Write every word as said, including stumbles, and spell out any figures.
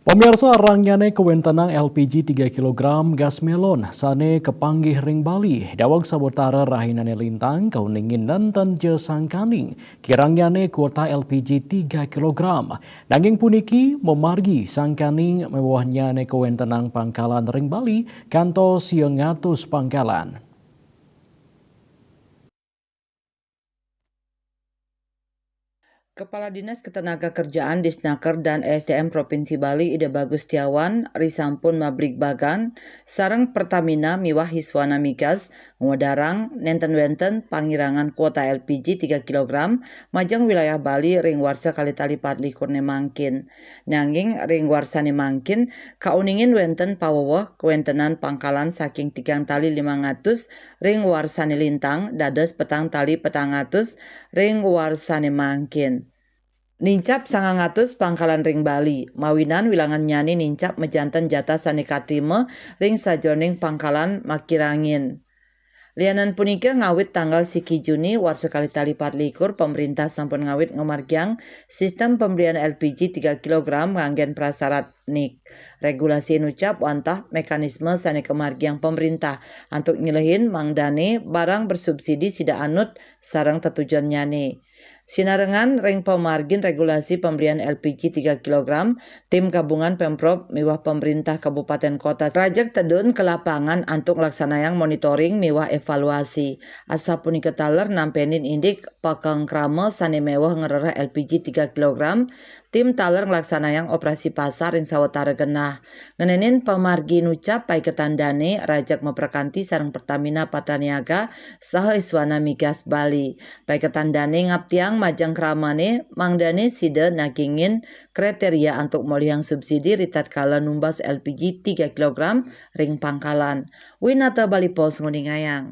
Pamirsa, arangnyane kawentenan L P G tiga kilogram gas melon sane kapanggih ring Bali, daweg sawatara rahinane lintang kauningin nenten ja sangkaning kirangnyane kuota L P G tiga kilogram. Nanging puniki mamargi sangkaning mewehnyane kawentenan pangkalan ring Bali kantos siang atus pangkalan. Kepala Dinas Ketenagakerjaan, Disnaker, dan S D M Provinsi Bali, Ida Bagus Setiawan, risampun mabligbagan sareng Pertamina miwah Hiswana Migas ngwedarang nenten wenten pangirangan kuota L P G tiga kilogram majeng wilayah Bali ring warsa kalih tali patlikur ne mangkin. Nanging ring warsane mangkin kauningin wenten paweweh kawentenan pangkalan saking tigang tali limang atus ring warsane lintang dados petang tali petang atus ring warsane mangkin. Nincap sangang atus pangkalan ring Bali, mawinan wilangannyane nincap majanten jatah sane katrima ring sajeroning pangkalan makirangin. Lianan punika, ngawit tanggal siki Juni warsa kalih tali patlikur, pemerintah sampun ngawit ngamargiang sistem pembelian L P G tiga kilogram nganggen prasarat nik. Regulasi inucap wantah mekanisme sane kamargiang pemerintah antuk nyelehin mangdane barang bersubsidi sida anut sareng tetujonnyane. Sinarengan ring pamargin regulasi pembelian L P G tiga kilogram, tim gabungan Pemprov miwah pemerintah kabupaten kota rajeg tedun ka lapangan antuk nglaksanayang monitoring miwah evaluasi. Asapunika taler nampenin indik pakengkrama sane meweh ngrereh L P G tiga kilogram, tim taler nglaksanayang operasi pasar ring sawatara genah. Ngenenin pamargi nucap paiketan dane rajeg maprakanti sareng Pertamina Patraniaga saha Iswana Migas Bali. Paiketan dane ngaptiang majeng kramane mangdane sida nagingin kriteria antuk molihang subsidi ritatkala numbas L P G tiga kilogram ring pangkalan. Winata Bali Post nguningayang.